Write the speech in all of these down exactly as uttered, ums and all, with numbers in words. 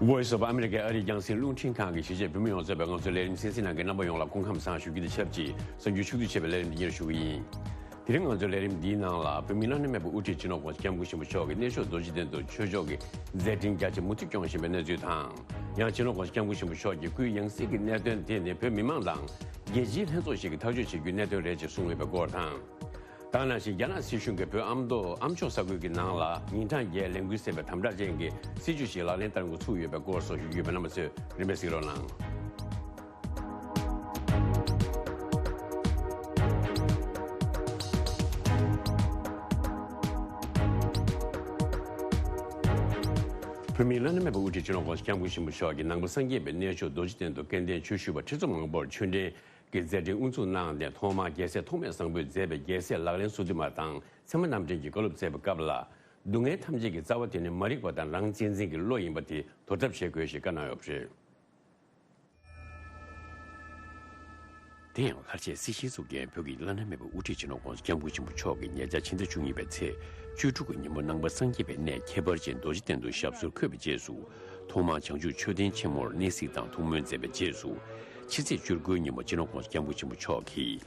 Voice of America ཨ་རིའི་རྒྱང་སྲིང་རླུང་འཕྲིན་ཁང་གི་གཞིས་བྱེས་བོད་མི་ཡོངས་རྫོགས་པའི་ང་ཚོའི་ལས་རིམ་གསན་གཟིགས་གནང་མཁན་རྣམ་པ་ཡོངས་ལ་སྐུ་ཁམས་བཟང་ཞུ་རྒྱུ་དང་ཆབས་ཅིག་གསར་འགྱུར་ཕྱོགས་བསྡུས་བྱས་པའི་ལས་རིམ་འདི་ཉིད་ཞུ་གི་ཡིན། དེ་རིང་ང་ཚོའི་ལས་རིམ་འདིའི་ནང་ལ་བོད་མིའི་བླ་ན་མེད་པའི་དབུ་ཁྲིད་སྤྱི་ནོར་༸གོང་ས་༸སྐྱབས་མགོན་ཆེན་པོ་མཆོག་གིས་གནས་མཆོག་རྡོ་རྗེ་གདན་དུ་ཆོས་ཕྱོགས་ཀྱི་མཛད་འཕྲིན་རྒྱ་ཆེ་མུ་མཐུད་སྐྱོང་བཞིན་པའི་གནས་ཚུལ་དང་། ཡང་སྤྱི་ནོར་༸གོང་ས་༸སྐྱབས་མགོན་ཆེན་པོ་མཆོག་གི་སྐུའི་ཡང་སྲིད་ཀྱི་གནད་དོན་དེ་ནི་བོད་མི་མང་དང་རྒྱལ་སྤྱིའི་ལྷན་ཚོགས་ཤིག་གིས་ཐག་གཅོད་བྱེད་རྒྱུའི་གནད་དོན་རེད་ཅེས་གསུངས་ཡོད་པའི་སྐོར་དང་། ད་ག་ནང་བཞིན་རྒྱ་ནག་སྲིད་གཞུང་གིས་བོད་ཨ་མདོ་ཨ་མཆོག་ས་ཁུལ་གྱི་ནང་ལ་ཉིན་གྲངས་བརྒྱད་ལས་འགུལ་ཟེར་བའི་དམ་དྲག་ཅན་གྱི་སྲིད་ཇུས་ཤིག་ལག་ལེན་བསྟར་འགོ་ཚུགས་ཡོད་པའི་སྐོར་སོགས་ཞུ་རྒྱུ་ཡོད་པས། རྣམ་པ་ཚོས་རིམ་པས་གཟིགས་རོགས་གནང་། བོད་མིའི་བླ་ན་མེད་པའི་དབུ་ཁྲིད་སྤྱི་ནོར་༸གོང་ས་༸སྐྱབས་མགོན་ཆེན་པོ་མཆོག་གིས་ནང་པ་སངས་རྒྱས་པའི་གནས་མཆོག་རྡོ་རྗེ་གདན་དུ་སྐལ་ལྡན་ཆོས་ཞུ་བ་ཁྲི་ཚོ་མང་པོར་ཆོས་འབྲེལ་གྱི་མཛད་འཕྲིན་དབུ་འཛུགས་གནང་སྟེ། ཐོག་མར་རྒྱལ་སྲས་ཐོགས་མེད་བཟང་པོས་མཛད་པའི་རྒྱལ་སྲས་ལག་ལེན་སོ་བདུན་མ་དང་ཚད་མ་རྣམ་འདྲེན་གྱི་བཀའ་སློབ་སྩལ་བའི་སྐབས་ལ། སྡུག་བསྔལ་ཐམས་ཅད་ཀྱི་རྩ་བ་དེ་ནི་མ་རིག་པ་དང་རང་གཅེས་འཛིན་གྱི་བློ་ཡིན་པ་དེ་དོར་ཐབས་བྱེད་དགོས་ཞེས་བཀའ་གནང་ཡོད་པ་རེད། དེ་ཡང་ལྷར་བཅས་སྲིད་ཞིའི་གཙུག་རྒྱན་བོད་ཀྱི་བླ་ན་མེད་པའི་དབུ་ཁྲིད་སྤྱི་ནོར་༸གོང་ས་༸སྐྱབས་མགོན་ཆེན་པོ་མཆོག་གིས་ཉེ་ཆར་ཕྱི་ཟླ་བཅུ་གཉིས་པའི་ཚེས་བཅུ་དྲུག་གི་ཉིན་མོ་ནང་པ་སངས་རྒྱས་པའི་གནས་ཁྱད་པར་ཅན་རྡོ་རྗེ་གདན་དུ་ཞབས་སོར་འཁོད་པའི་རྗེས་སུ། ཐོག་མར་བྱང་ཆུབ་མཆོད་རྟེན་ཆེན་མོར་གནས་གཟིགས་དང་ཐུགས་སྨོན་མཛད་པའི་རྗེས་སུ། ཕྱི་ཚེས་བཅུ་དགུའི་ཉིན་མོ་སྤྱི་ནོར་༸གོང་ས་༸སྐྱབས་མགོན་ཆེན་པོ་མཆོག་གིས།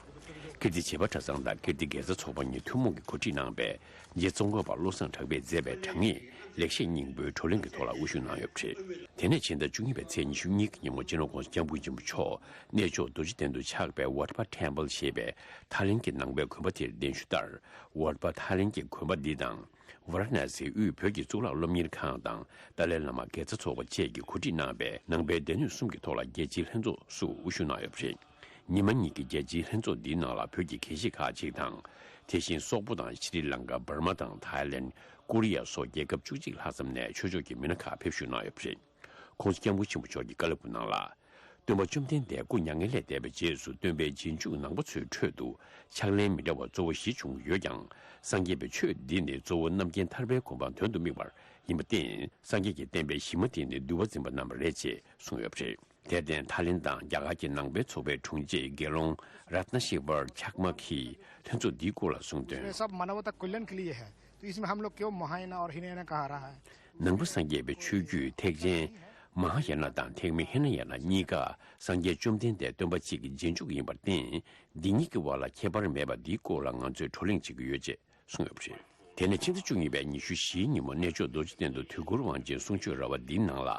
ཀིརྟི་བྱེས་པ་གྲྭ་ཚང་དང་ཀིརྟི་དགེ་རྩ་ཚོགས་པ་གཉིས་ཐུན་མོང་གིས་གོ་སྒྲིག་གནང་བའི་རྗེ་ཙོང་ཁ་པ་བློ་བཟང་གྲགས་པས་མཛད་པའི་དྲང་ངེས་ལེགས་བཤད་སྙིང་པོའི་བགྲོ་གླེང་གི་ཐོག་ལ་དབུ་བཞུགས་གནང་ཡོད་པ་རེད། དེ་ནས་ཕྱི་ཟླ་བཅུ་གཉིས་པའི་ཚེས་ཉི་ཤུ་གཉིས་ཀྱི་ཉིན་མོ་སྤྱི་ནོར་༸གོང་ས་༸སྐྱབས་མགོན་ཆེན་པོ་མཆོག་གནས་མཆོག་རྡོ་རྗེ་གདན་དུ་ཆགས་པའི་ཝར་ཐ་པ་ཐེམ་པལ་ཞེས་པའི་ཐའི་ལེན་གྱི་ནང་པའི་དགོན་པ་དེར་གདན་ཞུས་ལྟར། ཝར་ཐ་པ་ཐའི་ལེན་གྱི་དགོན་པ་འདི་དང་། ཝཱ་ར་ཎ་སིའི་དབུས་བོད་ཀྱི་གཙུག་ལག་སློབ་གཉེར་ཁང་དང་ཏཱ་ལའི་བླ་མ་དགེ་རྩ་ཚོགས་པ་བཅས་ཀྱིས་གོ་སྒྲིག་གནང་བའི་ནང་པའི་སྡེ་སྣོད་གསུམ་གྱི་ཐོག་ལ་རྒྱལ་སྤྱིའི་ལྷན་ཚོགས་སུ་དབུ་བཞུགས་གནང་ཡོད་པ་རེད། ཉི་མ་གཉིས་ཀྱི་རྒྱལ་སྤྱིའི་ལྷན་ཚོགས་འདིའི་ནང་ལ་བོད་ཀྱི་དགེ་བཤེས་ཁག་ཅིག་དང་། དེ་བཞིན་སོག་པོ་དང་ཤྲི་ལང་ཀ། འབར་མ་དང་ཐའི་ལེན། ཀོ་རི་ཡ་སོགས་རྒྱལ་ཁབ་བཅུ་གཅིག་ལྷག་ཙམ་ནས་ཆོས་ཕྱོགས་ཀྱི་མི་སྣ་ཁག་ཕེབས་བཞུགས་གནང་ཡོད་པ་རེད། ༸གོང་ས་༸སྐྱབས་མགོན་ཆེན་པོ་མཆོག་གིས་བཀའ་སློབ་ཀྱི་ནང་ལ། སྟོན་པ་བཅོམ་ལྡན་འདས་སྐུ་མྱ་ངན་ལས་འདས་པའི་རྗེས་སུ་སྟོན་པའི་རྗེས་འཇུག་ནང་པ་ཚོའི་ཁྲོད་དུ་ཕྱག་ལེན་མི་འདྲ་བ་གཙོ་བོ་བཞི་བྱུང་ཡོད་ཀྱང་། སངས་རྒྱས་པའི་ཆོས་འདི་ནི་གཙོ་བོ་རྣམ་མཁྱེན་ཐར་པའི་གོ་འཕང་དོན་དུ་དམིགས་པར་ཡིན་པར་བརྟེན། སངས་རྒྱས་ཀྱི་བསྟན་པའི་གཞི་མ་དེ་ནི་འདུལ་བ་འཛིན་པ་རྣམས་རེད་ཅེས་གསུངས་ཡོད་པ་རེད། དེར་བརྟེན་ཐའི་ལེན་དང་རྒྱ་གར་གྱི་ནང་པའི་ཚོགས་པའི་དྲུང་ཆེ་དགེ་སློང་རཏྣ་ཤི་ཝར་ཆག་མ་གིས་ལྷན་ཚོགས་འདིའི་སྐོར་ལ་གསུངས་དོན། ये सब मानवता कल्याण के लिए है, तो इसमें हम लोग क्यों महायान और हीनयान कहा रहा है? ནང་པ་སངས་རྒྱས་པའི་ཆོས་བརྒྱུད་ཐེག་ཆེན་མ་ཧཱ་ཡ་ན་དང་ཐེག་དམན་ཧི་ན་ཡ་ན་གཉིས་ཀ་སངས་རྒྱས་བཅོམ་ལྡན་འདས་སྟོན་པ་གཅིག་གི་རྗེས་འཇུག་ཡིན་པར་བརྟེན། འདི་གཉིས་ཀྱི་བར་ལ་ཁྱད་པར་མེད་པ་འདིའི་སྐོར་ལ་ང་ཚོས་བགྲོ་གླེང་བྱེད་ཀྱི་ཡོད་ཅེས་གསུངས་ཡོད་པ་རེད། དེ་ནས་ཕྱི་ཟླ་བཅུ་གཉིས་པའི་ཉི་ཤུ་བཞིའི་ཉིན་མོ་གནས་མཆོག་རྡོ་རྗེ་གདན་དུ་དུས་འཁོར་དབང་ཆེན་གསུང་ཆོས་ར་བ་འདིའི་ནང་ལ།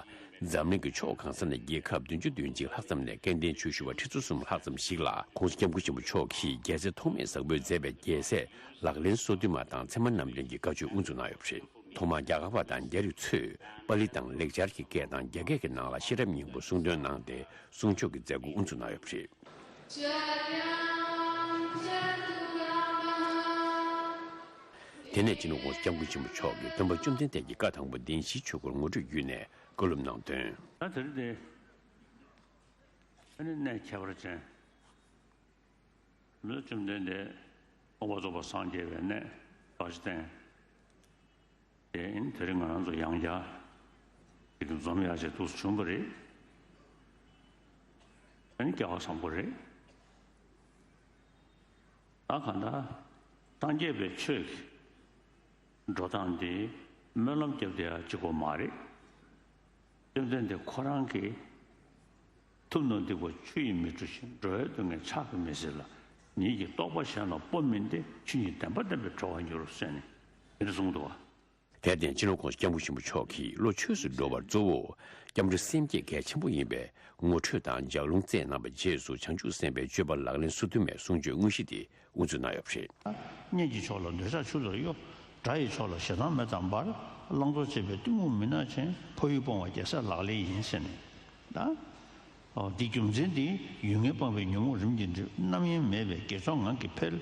འཛམ་གླིང་གི་ཕྱོགས་གང་ས་ནས་རྒྱལ་ཁབ་བདུན་ཅུ་དོན་གཅིག་ལྷག་ཙམ་ནས་སྐལ་ལྡན་ཆོས་ཞུ་བ་ཁྲི་ཚོ་གསུམ་ལྷག་ཙམ་ཞིག་ལ་༸གོང་ས་༸སྐྱབས་མགོན་ཆེན་པོ་མཆོག་གིས་རྒྱལ་སྲས་ཐོགས་མེད་བཟང་པོས་མཛད་པའི་རྒྱལ་སྲས་ལག་ལེན་སོ་བདུན་མ་དང་ཚད་མ་རྣམ་འདྲེན་གྱི་བཀའ་ཆོས་དབུ་འཛུགས་གནང་ཡོད་པ་རེད། ཐོག་མར་རྒྱ་གར་བ་དང་རྒྱ་རིགས་ཚོས་པཱ་ལི་དང་ལེགས་སྦྱར་གྱི་སྐད་དང་རྒྱ་སྐད་ཀྱི་ནང་ལ་ཤེས་རབ་སྙིང་པོ་གསུང་འདོན་གནང་སྟེ། གསུང་ཆོས་ཀྱི་མཛད་སྒོ་དབུ་འཛུགས་གནང་ཡོད་པ་རེད། དེ་ནས་སྤྱི་ནོར་༸གོང་ས་༸སྐྱབས་མགོན་ཆེན་པོ་མཆོག་གིས་སྟོན་པ་བཅོམ་ལྡན་འདས་ཀྱི་བཀའ་དང་པོ་བདེན་བཞིའི་ཆོས་སྐོར་ངོ་སྤྲོད་བརྒྱུད་ནས་བཀའ་སློབ་གནང་དོན། ད་དེ་རིང་འདི་ཨ་ནི་གནས་ཁྱད་པར་ཅན་ལོ་བཅོམ་ལྡན་འདས་སྟོན་པ་རྫོགས་པ་སངས་རྒྱས་པའི་གནས་རྡོ་རྗེ་གདན། དེ་ཡིན་དེ་རིང་ང་རང་ཚོ་ཡང་བསྐྱར་ཅིག་འཛོམས་ཡག་ཅིག་འདུག་བྱུང་བ་རེད། ཨ་ནི་སྐལ་བ་བཟང་པོ་རེད། ད་གང་ལྟར་སངས་རྒྱས་པའི་ཆོས་ཀྱི་འགྲོ་སྟངས་འདི་སྨོན་ལམ་བརྒྱབ་བསྡད་ཡག་གཅིག་པོ་མ་རེད། བཅོམ་ལྡན་འདས་ཁོ་རང་གིས། ཐུབ་རྣམས་སྡིག་པ་ཆུ་ཡིས་མི་འཁྲུ་ཞིང་། འགྲོ་བའི་སྡུག་བསྔལ་ཕྱག་གིས་མི་སེལ་ལ། ཉིད་ཀྱི་རྟོགས་པ་གཞན་ལ་སྤོ་མིན་ཏེ། ཆོས་ཉིད་བདེན་པ་བསྟན་པས་གྲོལ་བར་འགྱུར་ཟེར་ནས་དེ་འདྲ་གསུངས་འདུག་བ། དེར་བརྟེན་སྤྱི་ནོར་༸གོང་ས་༸སྐྱབས་མགོན་ཆེན་པོ་མཆོག་གིས་བློ་ཆོས་སུ་འགྲོ་བར་གཙོ་བོ་སྐྱབས་འགྲོ་སེམས་བསྐྱེད་གལ་ཆེན་པོ་ཡིན་པའི་ངོ་སྤྲོད་དང་ལྗགས་ལུང་བསྩལ་གནང་བའི་རྗེས་སུ་བྱང་ཆུབ་སེམས་དཔའི་སྤྱོད་པ་ལག་ལེན་སོ་བདུན་མའི་གསུང་ཆོས་དངོས་གཞི་དེ་དབུ་འཛུགས་གནང་ཡོད་པ་རེད། གཉེན་གྱི་ཕྱོགས་ལ་འདོད་ཆགས་ཆུ་ལྟར་གཡོ། དགྲ་ཡི་ཕྱོགས་ལ་ཞེ་སྡང་མེ་ལྟར་འབར། བླང་དོར་བྱེད་པའི་གཏི་མུག་མུན་ནག་ཅན། ཕ་ཡུལ་སྤོང་བ་རྒྱལ་སྲས་ལག་ལེན་ཡིན་ཟེར་ནས། ད། འོ་འདི་རྒྱུ་མཚན་འདི་ཡུལ་ངན་སྤངས་པའི་ཉོན་མོངས་རིམ་གྱིས་འགྲིབ། རྣམ་གཡེང་མེད་པའི་དགེ་ཚོགས་ངང་གིས་འཕེལ།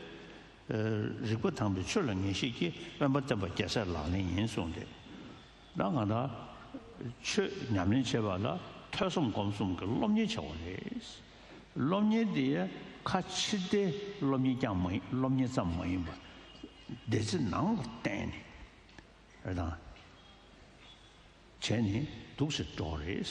རིག་པ་དྭངས་པའི་ཆོས་ལ་ངེས་ཤེས་སྐྱེ། དབེན་པ་བསྟེན་པ་རྒྱལ་སྲས་ལག་ལེན་ཡིན་གསུངས་ཏེ། ད་གང་ལྟར་ཆོས་ཉམས་ལེན་བྱེད་པ་ལ་ཐོས་བསམ་སྒོམ་གསུམ་གྱི་སློབ་གཉེར་བྱ་བ་རེད། སློབ་གཉེར་འདི་ཁ་ཕྱིར་བལྟའི་སློབ་གཉེར་ཀྱང་མ་ཡིན། སློབ་གཉེར་ཙམ་མ་ཡིན་པར་བདེན་ཚིག་ནང་ལ་བསྟན་ནས་རེད་དང་བྱས་ནས་འདུག་སེ་འགྲོ་རེད།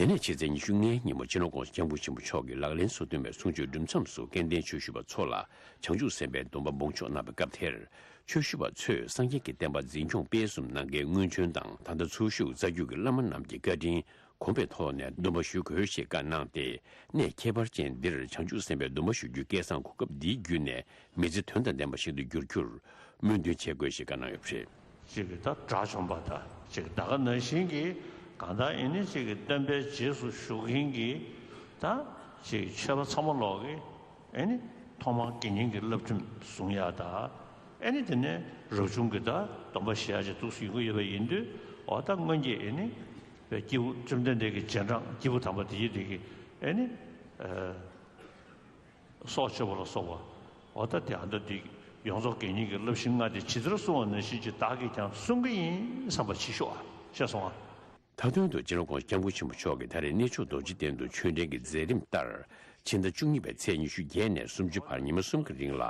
དེ་ནས་ཕྱི་ཚེས་ཉི་ཤུ་ལྔའི་ཉིན་མོ་སྤྱི་ནོར་༸གོང་ས་༸སྐྱབས་མགོན་ཆེན་པོ་མཆོག་གིས་ལག་ལེན་སོ་བདུན་པའི་གསུང་ཆོས་སྒྲུབ་མཚམས་སུ་སྐལ་ལྡན་ཆོས་ཞུ་བ་ཚོ་ལ་བྱང་ཆུབ་སེམས་དཔའི་སྡོམ་པ་འབུལ་ཆོག་གནང་བའི་སྐབས་དེར། ཆོས་ཞུ་བ་ཚོས་སངས་རྒྱས་ཀྱི་བསྟན་པ་འཛིན་སྐྱོང་སྤེལ་གསུམ་གནང་མཁན་སྔོན་བྱོན་དང་ད་ལྟ་ཚོགས་ཞུགས་རྩ་བརྒྱུད་ཀྱི་བླ་མ་རྣམས་ཀྱི་བཀའ་དྲིན་གོམས་པའི་ཐོག་ནས་སྡོམ་པ་ཞུ་དགོས་ཞེས་བཀའ་གནང་སྟེ། གནས་ཁྱད་པར་ཅན་འདིར་བྱང་ཆུབ་སེམས་དཔའི་སྡོམ་པ་ཞུ་རྒྱུའི་སྐལ་བཟང་གོ་སྐབས་འདིའི་བརྒྱུད་ནས་མི་ཚེ་དོན་དང་ལྡན་པ་ཞིག་ཏུ་འགྱུར་རྒྱུར་སྨོན་འདུན་བྱེད་དགོས་ཞེས་བཀའ་གནང་ཡོད་པ་རེད། ཅིག་གི་ད་དགྲ་བཅོམ་པ་དང་ཅིག་ད་ག་ནང་བཞིན་གྱི་གང་ལྟར་ཨེ་ནི་ཅིག་གི་སྟོན་པའི་རྗེས་སུ་ཞུགས་མཁན་གྱི་ད་ཅིག་ཆོས་པ་ཚང་མ་ལོག་གི་ཨེ་ནི་ཐོག་མར་དགེ་བསྙེན་གྱི་བསླབ་ཁྲིམས་བཟུང་ཡ་ད་ཨེ་ནི་དེ་ནས་རབ་བྱུང་གི་ད་སྡོམ་པ་བཞེས་ཡ་ཅིག་འདུག་སེ་ཡོང་གི་ཡོད་པ་ཡིན་དུས། འོ་ད་སྔོན་གྱི་ཨེ་ནི་སྐྱེས་བུ་བཅོམ་ལྡན་འདས་ཀྱི་རྗེས་འབྲང་སྐྱེས་བུ་དམ་པ་དེ་ཡི་དེ་གི་ཨེ་ནི་སྲོག་གཅོད་པ་ལ་སོགས་པ། འོ་ད་དེ་ཨ་མདོ་འདི་ཡོངས་རྫོགས་དགེ་བསྙེན་གྱི་བསླབ་གཞི་ལྔ་དེ་ཇི་ལྟར་སྲུང་བ་ནང་བཞིན་གྱི་བདག་གིས་ཀྱང་སྲུང་གི་ཡིན་བསམ་པ་ཞིག་ཤོག་ཨ། ཤེས་སོང་ཨ། མཐའ་དོན་དུ་སྤྱི་ནོར་༸གོང་ས་༸སྐྱབས་མགོན་ཆེན་པོ་མཆོག་གིས་ད་རེས་གནས་མཆོག་རྡོ་རྗེ་གདན་དུ་ཆོས་འབྲེལ་གྱི་མཛད་རིམ་ལྟར། ཕྱི་ཟླ་བཅུ་གཉིས་པའི་ཚེས་ཉི་ཤུ་བརྒྱད་ནས་སུམ་ཅུ་བར་ཉི་མ་གསུམ་གྱི་རིང་ལ།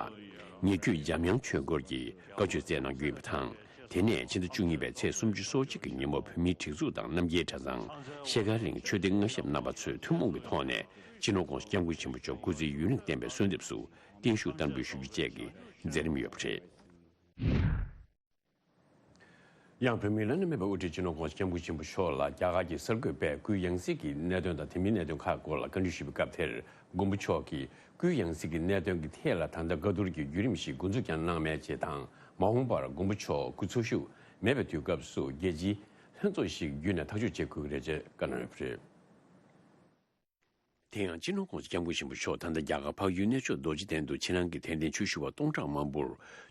ཉེ་བརྒྱུད་འཇམ་དབྱངས་ཆོས་སྐོར་གྱི་བཀའ་ཆོས་སྩལ་གནང་རྒྱུ་ཡིན་པ་དང་། དེ་ནས་ཕྱི་ཟླ་བཅུ་གཉིས་པའི་ཚེས་སུམ་ཅུ་སོ་གཅིག་གི་ཉིན་མོ་བོད་མིའི་སྒྲིག་འཛུགས་དང་རྣམ་རྒྱལ་གྲྭ་ཚང་ཤེལ་དཀར་གླིང་ཆོས་སྡེ་མངའ་ཞབས་རྣམ་པ་ཚོས་ཐུན་མོང་གི་ཐོག་ནས་སྤྱི་ནོར་༸གོང་ས་༸སྐྱབས་མགོན་ཆེན་པོ་མཆོག་སྐུ་ཚེ་ཡུན་རིང་བརྟན་པའི་གསོལ་འདེབས་སུ་བརྟན་བཞུགས་བསྟར་འབུལ་ཞུ་རྒྱུ་བཅས་ཀྱི་མཛད་རིམ་ཡོད་པ་རེད། ཡང་བོད་མིའི་བླ་ན་མེད་པའི་དབུ་ཁྲིད་སྤྱི་ནོར་༸གོང་ས་༸སྐྱབས་མགོན་ཆེན་པོ་མཆོག་ལ་རྒྱ་གར་གྱི་གསར་འགོད་པས་སྐུའི་ཡང་སྲིད་ཀྱི་གནད་དོན་དང་དེ་མིན་གནད་དོན་ཁག་སྐོར་ལ་བཀའ་འདྲི་ཞུས་པའི་སྐབས་དེར། མགོན་པོ་མཆོག་གིས་སྐུའི་ཡང་སྲིད་ཀྱི་གནད་དོན་གྱི་ཐད་ལ་ད་ལྟ་བཀའ་བསྡུར་གྱི་བརྒྱུད་རིམ་ཞིག་འགོ་འཛུགས་ཀྱང་གནང་མེད་ཅེས་དང་། མ་འོངས་པར་མགོན་པོ་མཆོག་སྐུ་འཚོ་བཞུགས་མེད་པའི་དུས་སྐབས་སུ་རྒྱལ་སྤྱིའི་ལྷན་ཚོགས་ཤིག་བརྒྱུད་ནས་ཐག་གཅོད་བྱེད་དགོས་ཀྱི་རེད་ཅེས་བཀའ་གནང་ཡོད་པ་རེད། དེ་ཡང་སྤྱི་ནོར་༸གོང་ས་༸སྐྱབས་མགོན་ཆེན་པོ་མཆོག་ད་ལྟ་རྒྱ་གར་འཕགས་ཡུལ་གནས་མཆོག་རྡོ་རྗེ་གདན་དུ་ཕྱི་ནང་གི་དད་ལྡན་ཆོས་ཞུ་བ་སྟོང་ཕྲག་མང་པོར་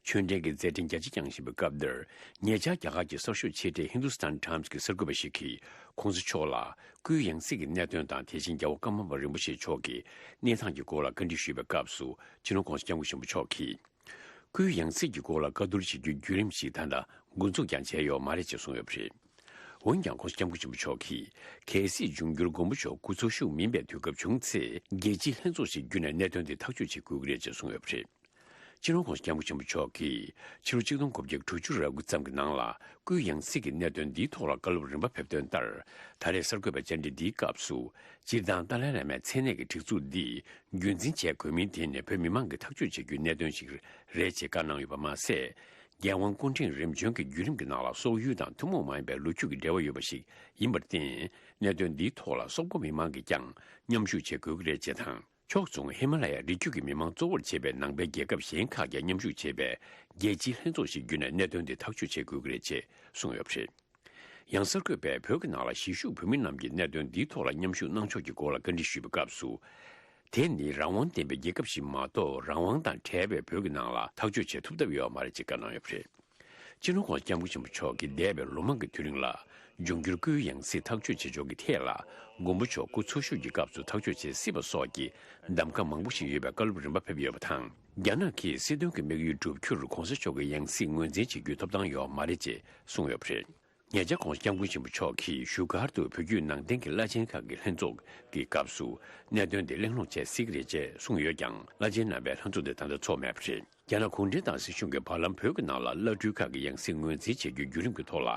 ཆོས་འབྲེལ་གྱི་མཛད་འཕྲིན་རྒྱ་ཆེ་བསྐྱངས་བཞིན་པའི་སྐབས་འདིར། ཉེ་ཆར་རྒྱ་གར་གྱི་གསར་ཤོག་ཆེ་གྲས་Hindustan Times་གྱི་གསར་འགོད་པ་ཞིག་གིས་༸གོང་ས་མཆོག་ལ་སྐུའི་ཡང་སྲིད་ཀྱི་གནད་དོན་དང་། དེ་བཞིན་རྒྱལ་བ་ཀརྨ་པ་རིན་པོ་ཆེ་མཆོག་གི་གནས་སྟངས་ཀྱི་སྐོར་ལ་བཀའ་འདྲི་ཞུས་པའི་སྐབས་སུ། སྤྱི་ནོར་༸གོང་ས་༸སྐྱབས་མགོན་ཆེན་པོ་མཆོག་གིས། སྐུའི་ཡང་སྲིད་ཀྱི་སྐོར་ལ་བཀའ་བསྡུར་བྱེད་རྒྱུའི་བརྒྱུད་རིམ་ཞིག་ད་ལྟ་འགོ་འཛུགས་ཀྱང་བྱས་ཡོད་མ་རེད་ཅེས་གསུངས་ཡོད་པ་རེད། འོན་ཀྱང་༸གོང་ས་༸སྐྱབས་མགོན་ཆེན་པོ་མཆོག་གིས། གལ་སྲིད་འབྱུང་འགྱུར་མགོན་པོ་མཆོག་སྐུ་འཚོ་བཞུགས་མིན་པའི་དུས་སྐབས་བྱུང་ཚེ། རྒྱལ་སྤྱིའི་ལྷན་ཚོགས་ཤིག་བརྒྱུད་ནས་གནད་དོན་དེ་ཐག་གཅོད་བྱེད་དགོས་ཀྱི་རེད་ཅེས་གསུངས་ཡོད་པ་རེད། སྤྱི་ནོར་༸གོང་ས་༸སྐྱབས་མགོན་ཆེན་པོ་མཆོག་གིས་ཕྱི་ལོ་ཆིག་སྟོང་དགུ་བརྒྱ་དྲུག་ཅུ་རེ་དགུ་ཙམ་གྱི་ནང་ལ་སྐུའི་ཡང་སྲིད་ཀྱི་གནད་དོན་འདིའི་ཐོག་ལ་བཀའ་སློབ་རིམ་པ་ཕེབས་དོན་ལྟར། ད་རེས་གསར་འགོད་པའི་བཅར་འདྲི་འདིའི་སྐབས་སུ། སྤྱིར་བཏང་ཏཱ་ལའི་བླ་མའི་མཚན་གནས་ཀྱི་སྒྲིག་འཛུགས་འདི་རྒྱུན་འཛིན་བྱེད་དགོས་མིན་དེ་ནི་བོད་མི་མང་གིས་ཐག་གཅོད་བྱེད་རྒྱུའི་གནད་དོན་ཞིག་རེད་ཅེས་བཀའ་གནང་ཡོད་པ་མ་ཟད། རྒྱལ་དབང་སྐུ་ཕྲེང་རིམ་བྱོན་གྱི་བརྒྱུད་རིམ་གྱི་ནང་ལ་སོག་ཡུལ་དང་ཐུན་མོང་མ་ཡིན་པའི་ལོ་རྒྱུས་ཀྱི་འབྲེལ་བ་ཡོད་པ་ཞིག་ཡིན་པར་བརྟེན། གནད་དོན་འདིའི་ཐོག་ལ་སོག་པོ་མི་མང་གིས་ཀྱང་མཉམ་ཞུགས་བྱེད་དགོས་ཀྱི་རེད་ཅེས་དང་། ཕྱོགས་མཚུངས་ཧི་མ་ལ་ཡ་རི་རྒྱུད་ཀྱི་མི་མང་གཙོ་བོར་བྱེད་པའི་ནང་པའི་རྒྱལ་ཁབ་གཞན་ཁག་ཀྱང་མཉམ་ཞུགས་བྱེད་པའི་རྒྱལ་སྤྱིའི་ལྷན་ཚོགས་ཤིག་བརྒྱུད་ནས་གནད་དོན་འདི་ཐག་གཅོད་བྱེད་དགོས་ཀྱི་རེད་ཅེས་གསུངས་ཡོད་པ་རེད། ཡང་གསར་འགོད་པས་བོད་ཀྱི་ནང་ལ་གཞིས་བཞུགས་བོད་མི་རྣམས་ཀྱིས་གནད་དོན་འདིའི་ཐོག་ལ་མཉམ་ཞུགས་གནང་ཕྱོགས་ཀྱི་སྐོར་ལ་བཀའ་འདྲི་ཞུས་པའི་སྐབས་སུ། དེ་ནི་རང་དབང་ལྡན་པའི་རྒྱལ་ཁབ་ཞིག་མ་གཏོགས། རང་དབང་དང་བྲལ་བའི་བོད་ཀྱི་ནང་ལ་ཐག་གཅོད་བྱེད་ཐུབ་ཐབས་ཡོད་མ་རེད་ཅེས་བཀའ་གནང་ཡོད་པ་རེད། སྤྱི་ནོར་༸གོང་ས་༸སྐྱབས་མགོན་ཆེན་པོ་མཆོག་གིས་འདས་པའི་ལོ་མང་གི་དུས་རིང་ལ། འབྱུང་འགྱུར་སྐུའི་ཡང་སྲིད་ཐག་གཅོད་བྱེད་ཕྱོགས་ཀྱི་ཐད་ལ། མགོན་པོ་མཆོག་སྐུ་འཚོ་བཞུགས་ཀྱི་སྐབས་སུ་ཐག་གཅོད་བྱེད་སྲིད་པ་སོགས་ཀྱི་གདམ་ག་མང་པོ་ཞིག་ཡོད་པའི་བཀའ་སློབ་རིམ་པ་ཕེབས་ཡོད་པ་དང་། རྒྱ་ནག་གིས་སྲིད་དོན་གྱི་དམིགས་ཡུལ་བསྒྲུབ་རྒྱུར་༸གོང་ས་མཆོག་གི་ཡང་སྲིད་ངོས་འཛིན་བྱེད་རྒྱུའི་ཐོབ་ཐང་ཡོད་མ་རེད་ཅེས་གསུངས་ཡོད་པ་རེད། ཉེ་ཆར་༸གོང་ས་༸སྐྱབས་མགོན་ཆེན་པོ་མཆོག་གིས་བཞུགས་སྒར་དུ་བོད་བརྒྱུད་ནང་བསྟན་གྱི་བླ་ཆེན་ཁག་གི་ལྷན་ཚོགས་ཀྱི་སྐབས་སུ་གནད་དོན་དེ་གླེང་སློང་བྱེད་སྲིད་ཀྱི་རེད་ཅེས་གསུངས་ཡོད་ཀྱང་། བླ་ཆེན་རྣམ་པའི་ལྷན་ཚོགས་དེ་ད་ལྟ་ཚོགས་མེད་པ་རེད། རྒྱ་ནག་གུང་ཁྲན་ཏང་སྲིད་གཞུང་གིས་བར་ལམ་བོད་ཀྱི་ནང་ལ་བླ་སྤྲུལ་ཁག་གི་ཡང་སྲིད་ངོས་འཛིན་བྱེད་རྒྱུའི་བརྒྱུད་རིམ་གྱི་ཐོག་ལ།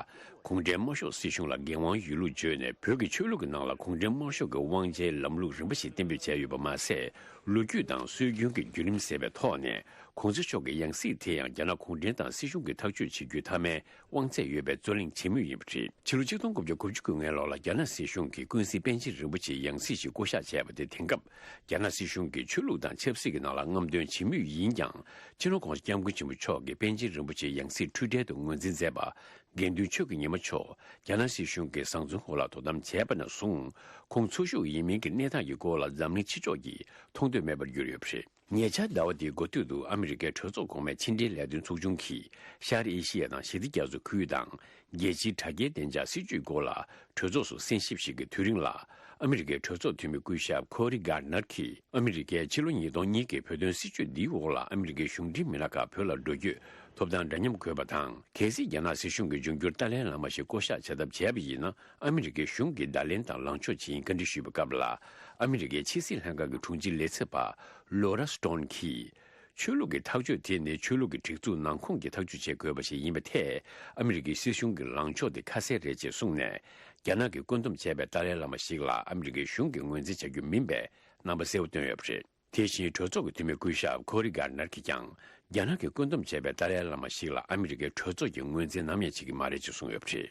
གུང་ཁྲན་དམར་ཤོག་སྲིད་གཞུང་ལ་འགན་དབང་ཡོད་ལུགས་བརྗོད་ནས། བོད་ཀྱི་ཆོས་ལུགས་ཀྱི་ནང་ལ་གུང་ཁྲན་དམར་ཤོག་གི་དབང་ཆའི་ལམ་ལུགས་རིམ་པ་ཞིག་གཏན་འབེབས་བྱས་ཡོད་པ་མ་ཟད། ལོ་རྒྱུས་དང་སྲོལ་རྒྱུན་གྱི་བརྒྱུད་རིམ་ཟེར་བའི་ཐོག་ནས། གོང་ས་མཆོག་གི་ཡང་སྲིད་དེ་ཡང་རྒྱ་ནག་གུང་ཁྲན་ཏང་སྲིད་གཞུང་གིས་ཐག་གཅོད་བྱེད་རྒྱུའི་མཐའ་མའི་དབང་ཚད་ཡོད་པའི་རྩོད་གླེང་བྱེད་མུས་ཡིན་པ་རེད། ཕྱི་ལོ་ཆིག་སྟོང་དགུ་བརྒྱ་དགུ་བཅུ་གོ་ལྔའི་ལོ་ལ་རྒྱ་ནག་སྲིད་གཞུང་གིས་ཀུན་གཟིགས་པཎ་ཆེན་རིན་པོ་ཆེའི་ཡང་སྲིད་ཞིག་བསྐོ་གཞག་བྱས་པ་དེ། དེང་སྐབས་རྒྱ་ནག་སྲིད་གཞུང་གིས་ཆོས་ལུགས་དང་ཆབ་སྲིད་ཀྱི་ནང་ལ་རྔམ་སྟོན་བྱེད་མུས་ཡིན་ཀྱང་། སྤྱི་ནོར་༸གོང་ས་༸སྐྱབས་མགོན་ཆེན་པོ་མཆོག་གིས་པཎ་ཆེན་རིན་པོ་ཆེའི་ཡང་སྲིད་འཁྲུལ་བྲལ་དུ་ངོས་འཛིན་མཛད་པ། དགེ་འདུན་ཆོས་ཀྱི་ཉི་མ་མཆོག་རྒྱ་ནག་སྲིད་གཞུང་གིས་བཟང་བཙོན་འོག་ལ་དོ་དམ་བྱས་པ་ནས་བཟུང་། ཁོང་འཚོ་བཞུགས་ཡིན་མིན་གྱི་གནས་སྟངས་ཀྱི་སྐོར་ལ་འཛམ་གླིང་ཕྱི་ཕྱོགས་ཀྱིས་མཐོང་འདོད་མེད་པར་གྱུར་ཡོད་པ་རེད། ཉེ་ཆར་ཟླ་བ་འདིའི་འགོ་སྟོད་དུ་ཨ་མི་རི་ཀའི་གྲོས་ཚོགས་གོང་མའི་ཕྱི་འབྲེལ་ལས་དོན་ཚོགས་ཆུང་གིས། ཤར་ཨེ་ཤི་ཡ་དང་ཞི་བདེ་རྒྱ་མཚོའི་ཁུལ་དང་། རྒྱལ་སྤྱིའི་དྲ་རྒྱའི་བདེ་འཇགས་སྲིད་ཇུས་སྐོར་ལ་གྲོས་ཚོགས་སུ་གསན་ཞིབ་ཞིག་གི་དུས་རིང་ལ། ཨ་མི་རི་ཀའི་གྲོས་ཚོགས་འཐུས་མི་སྐུ་ཞབས་ཁོ་རི་གྷར་ནར་གྱིས། ཨ་མི་རི་ཀས་ཕྱི་ལོ་ཉིས་སྟོང་གཉིས་ཀྱི་བོད་དོན་སྲིད་ཇུས་འདིའི་འོག་ལ་ཨ་མི་རི་ཀའི་གཞུང་འབྲེལ་མི་སྣ་ཁག་བོད་ལ་འགྲོ་སྐྱོད་ཐོབ་ཐང་འདྲ་མཉམ་དགོས་པ་དང་། གལ་སྲིད་རྒྱ་ནག་སྲིད་གཞུང་གིས་འབྱུང་འགྱུར་ཏཱ་ལའི་བླ་མ་ཞིག་བསྐོ་གཞག་བྱ་ཐབས་བྱས་པ་ཡིན་ན། ཨ་མི་རི་ཀའི་གཞུང་གིས་བརྡ་ལན་དང་ལངས་ཕྱོགས་ཇི་ཡིན་བཀའ་འདྲི་ཞུས་པའི་སྐབས་ལ། ཨ་མི་རི་ཀའི་ཕྱི་སྲིད་ལྷན་ཁང་གི་དྲུང་ཆེའི་ལས་ཚབ་པ་ལོ་ར་སི་ཏོན་གྱིས། ཆོས་ལུགས་ཀྱི་ཐག་གཅོད་དེ་ནི་ཆོས་ལུགས་ཀྱི་སྒྲིག་འཛུགས་ནང་ཁོངས་ཀྱི་ཐག་གཅོད་བྱེད་དགོས་པ་ཞིག་ཡིན་པའི་ཐད། ཨ་མི་རི་ཀའི་སྲིད་གཞུང་གི་ལངས་ཕྱོགས་དེ་ཁ་གསལ་རེད་ཅེས་གསུངས་ནས། རྒྱ་ནག་གིས་བཀོད་འདོམས་བྱས་པའི་ཏཱ་ལའི་བླ་མ་ཞིག་ལ་ཨ་མི་རི་ཀའི་གཞུང་གིས་ངོས་འཛིན་བྱ་རྒྱུ་མིན་པའི་རྣམ་པ་གསལ་པོ་བཏོན་ཡོད་པ་རེད། དེ་བཞིན་གྲོས་ཚོགས་ཀྱི་འཐུས་མི་སྐུ་ཞབས་ཁོ་རི་གྷར་ནར་གྱིས་ཀྱང་རྒྱ་ནག་གིས་བཀོད་འདོམས་བྱས་པའི་ཏཱ་ལའི་བླ་མ་ཞིག་ལ་ཨ་མི་རི་ཀའི་གྲོས་ཚོགས་ཀྱིས་ངོས་འཛིན་ནམ་ཡང་བྱེད་ཀྱི་མ་རེད་ཅེས་གསུངས་ཡོད་པ་རེད།